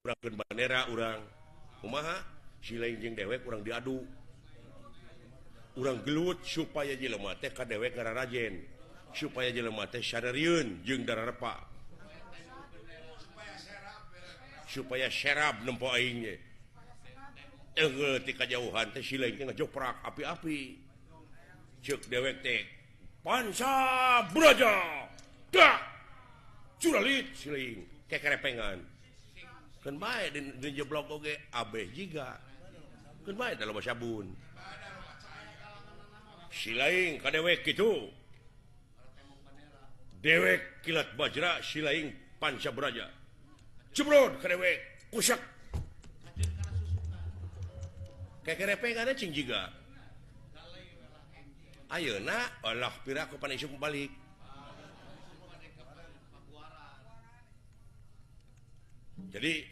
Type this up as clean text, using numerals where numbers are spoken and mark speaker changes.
Speaker 1: Urangkeun bandera urang kumaha silaing jeung dewek urang diadu urang gelut supaya jelema teh ka dewek ngararajen supaya jelema teh sadarieun jeung dararepa supaya serab nempo aing ge enggeul ti kajauhan teh silaing teh ngajoprak api-api ceuk dewek teh panca braja dak curalit silaing kekerepengan keun bae di jeblok oge abeh jiga keun bae da loba sabun silaing ka dewek kitu dewek kilat bajra silaing panca braja jebrod ka dewek kusak kekerepengan cing jiga ayeuna Allah piraku pan isuk balik jadi